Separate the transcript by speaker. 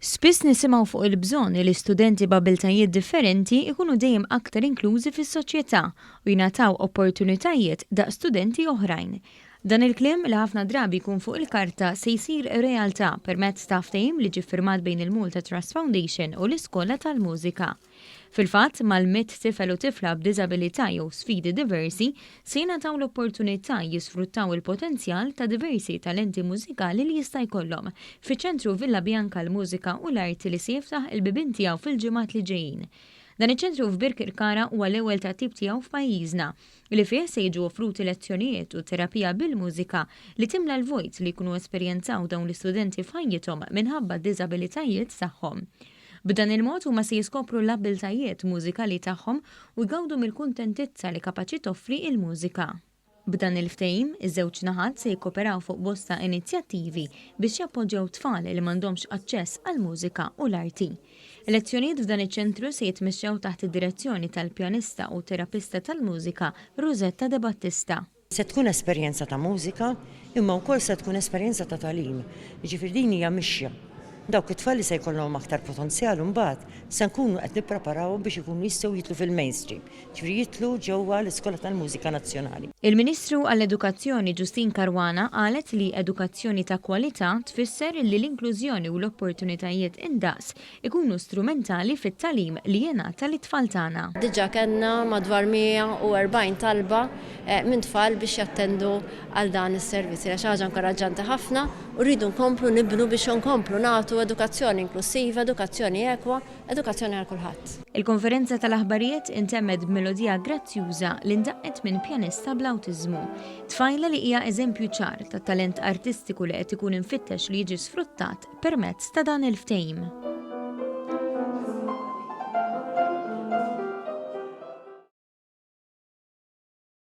Speaker 1: Spiss nisimgħu fuq il-bżonn li studenti b'abiltajiet differenti jkunu dejjem aktar inklużi fis-soċjetà u jingħataw opportunitajiet daqs studenti oħrajn. Dan il-kliem li ħafna drabi jkun fuq il-karta se jsir realtà permezz ta' ftehim li ġie ffirmat bejn il-Malta Trust Foundation u l-Iskola tal-Mużika. Fil-fatt, mal-100 tifel u tifla b'diżabilità jew sfidi diversi se jingħataw l-opportunità jisfruttaw il-potenzjal ta' diversi talenti mużikali li jista' jkollhom fiċ-Ċentru Villa Bianca għall-Mużika u l-Arti li se jiftaħ il-bibien tiegħu fil-ġimgħat li ġejjin. Dan iċ-ċentru f'Birkirkara huwa l-ewwel tat-tip tiegħu f'pajjiżna, li fih se jiġu offruti lezzjonijiet u terapija bil-mużika li timla l-vojt li jkunu esperjenzaw dawn l-istudenti f'ħajjithom minħabba d-diżabilitajiet tagħhom. B'dan il-mod huma se jiskopru l-abbiltajiet mużikali tagħhom u jgawdu mill-kuntentizza li kapaċi toffri l-mużika. B'dan il-ftehim, iż-żewġ naħat se jikkoperaw fuq bosta inizjattivi biex jappoġġjaw tfal li m'għandhomx aċċess għall-mużika u l-arti. Il-lezzjonijiet f'dan iċ-ċentru se jitmexxew taħt id-direzzjoni tal-pjanista u terapista tal-mużika Rosetta Debattista.
Speaker 2: Se tkun esperjenza ta' mużika, imma wkoll se tkun esperjenza ta' tagħlim. Jiġifieri din hija mixja. Dawk it-tfal li se jkollhom aktar potenzjal imbagħad se nkunu qed nippreparawhom biex ikunu jistgħu jidħlu fil-mainstream, jiġifieri jidħlu ġewwa l-Iskola tal-Mużika Nazzjonali.
Speaker 1: Il-Ministru għall-Edukazzjoni Justyne Caruana qalet li edukazzjoni ta' kwalità tfisser li l-inklużjoni u l-opportunitajiet indaqs ikunu strumentali fit-tagħlim li jingħata lit-tfal tagħna.
Speaker 3: Diġà kellna madwar 140 talba minn tfal biex jattendu għal dan is-servizz. Hija xi ħaġa inkoraġġanti ħafna u rridu nkomplu nibnu biex inkomplu nagħtu edukazzjoni inklussiva, edukazzjoni ekwa, edukazzjoni għal kulħadd.
Speaker 1: Il-konferenza tal-aħbarijiet intemmet b'melodija grazzjuża li ndaqqet minn pjanista bl-awtiżmu. Tfajla li hija eżempju ċar tat-talent artistiku li qed ikun imfittex li jiġi sfruttat permezz ta' dan il-ftehim.